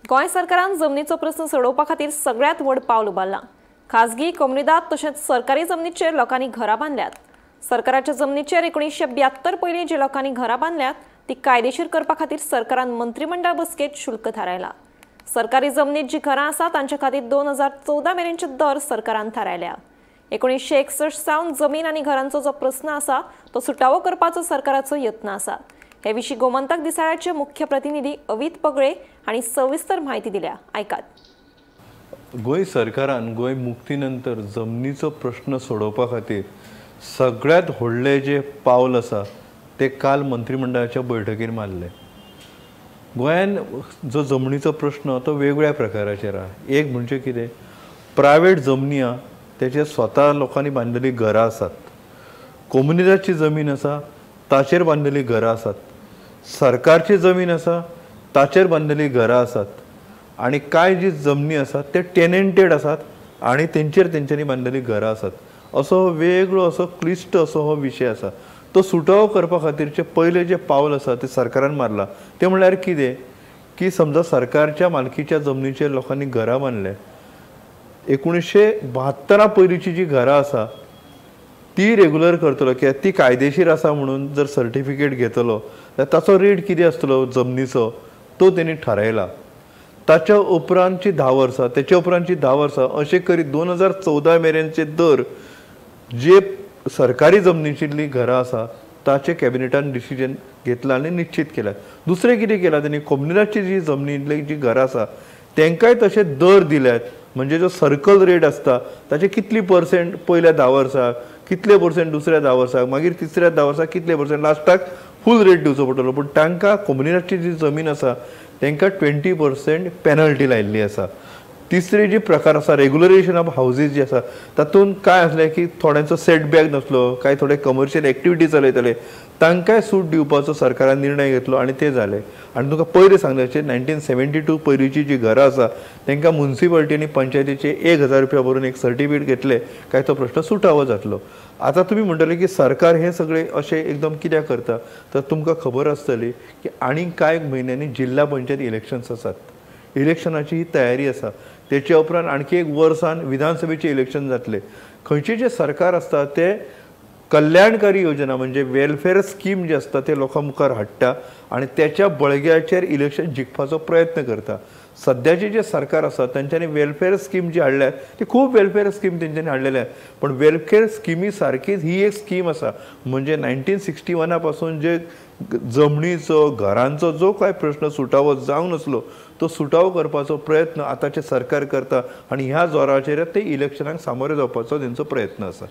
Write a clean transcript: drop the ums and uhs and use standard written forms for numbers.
गोंय सरकारान जमनीचो प्रस्न सोडोवपा खातीर सगळ्यांत व्हड पावल उबारलां। खाजगी, कोमुनिदाद तशेंच सरकारी जमनीचेर लोकांनी घरां बांदल्यात। सरकाराच्या जमनीचेर 1972 पयलीं जी लोकांनी घरां बांदल्यात ती कायदेशीर करपा खातीर सरकारान मंत्रीमंडळ बसकेत शुल्क थारायला। सरकारी जमनीत जी घरां आसा तांचे खातीर 2014 मेरेनचे दर सरकारान थारायल्या। 1961 सावन जमीन आनी घरांचो जो प्रस्न आसा तो सुटावो करपाचो सरकाराचो यत्न आसा। हे विशीं गोमंतक दिसाळ्याचे मुख्य प्रतिनिधी अवित पगळे हांणी सविस्तर माहिती दिल्या, आयकात। गोंय सरकारान गोंय मुक्ती नंतर जमनीचो प्रश्न सोडोवपा खातीर सगळ्यांत व्हडलें जे पावल आसा ते काल मंत्रिमंडळाच्या बैठकीर मारले। गोंयान जो जमनीचो प्रश्न तो वेगवेगळ्या प्रकाराचेर आसा। एक म्हणजे कितें, प्रायवेट जमनी आसा तेचेर स्वता लोकांनी बांदिल्लीं घरां आसात, कोमुनिदादची जमीन आसा ताचेर बांदिल्लीं घरां आसात, सरकारची जमीन आसा ताचेर बांदिल्लीं घरां आसात आनी कांय जी जमनी आसात ते टेनेंटेड आसात आनी तेंचेर तेंच्यांनी बांदिल्लीं घरां आसात। असो वेगळो असो क्लिश्ट असो हो विशय आसा। तो सुटावो करपा खातीरचे पयले जे पावल आसा ते सरकारान मारला ते म्हणल्यार कितें की समजा सरकारच्या मालकीच्या जमनीचेर लोकांनी घरां बांदले, 1972 पयलींची जी घरां आसा ती रेगुलर करतलो कित्याक ती कायदेशीर आसा म्हणून जर सर्टिफिकेट घेतलो जाल्यार ताचो रेट कितें आसतलो जमनीचो तो तेणी थारायला। ताच्या उपरांतची 10 वर्सां, तेच्या उपरांतची 10 वर्सां अशें करीत 2014 मेरेनचे दर जे सरकारी जमनीचेरली घरां आसा ताचे कॅबिनेटान डिसिजन घेतला आनी निश्चित केला। दुसरें कितें केलां तेणी, कोमुनिदादची जी जमनींतली जी घरां आसा तेंकांय तशे दर दिल्यात, म्हणजे जो सर्कल रेट आसता ताचे कितली पर्सेंट पयल्या 10 वर्साक, कितले पर्सेंट दुसऱ्या 10 वर्साक, मागीर तिसऱ्या 10 वर्साक कितले पर्सेंट, लास्टाक फूल रेट दिवचो पडटलो। पूण तांकां कोमुनिदादची जी जमीन आसा तांकां 20% पेनल्टी लायिल्ली आसा। तिसरी जी प्रकार आसा रेगुलरायझेशन ऑफ हावजीस जी आसा तातूंत काय आसलें की थोड्यांचो सेटबॅक नासलो, कांय थोडे कमर्शियल एक्टिविटी चलयताले, तांकांय सूट दिवपाचो सरकारान निर्णय घेतलो आनी ते जाले। आनी तुमकां पयलीं सांगल्याचे 1972 पयलींची जी घरां आसा तांकां मुन्सिपालिटी आनी पंचायतीचे 1000 रुपया भरून एक सर्टिफिकेट घेतले काय तो प्रश्न सुटावो जातलो। आतां तुमी म्हणटले की सरकार हें सगळें अशें एकदम कित्याक करता, तर तुमकां खबर आसतली की आनीक कांय म्हयन्यांनी जिल्हा पंचायत इलेक्शन्स आसात, इलेक्शनाची ही तयारी आसा। तेच्या उपरांत आणखी एक वर्सान विधानसभेचे इलेक्शन जातले। खंयचे जे सरकार आसता ते कल्याणकारी योजना म्हणजे वेलफेअर स्कीम जे आसता ते लोकां मुखार हाडटा आनी तेच्या बळग्याचेर इलेक्शन जिखपाचो प्रयत्न करता। सद्याचे जे सरकार आसा तेंच्यांनी वेलफेअर स्कीम जी हाडल्या ती खूब वेलफेअर स्कीम तेंच्यांनी हाडलेली आसा, पण वेलफेअर स्किमी सारकीच ही एक स्कीम आसा। म्हणजे 1961 पासून जे जमनीचो घरांचो जो काय प्रश्न सुटावो जावंक नासलो तो सुटावो करपाचो प्रयत्न आतांचें सरकार करता आनी ह्या जोराचेर ते इलेक्शनाक सामोरे जावपाचो तेंचो प्रयत्न आसा।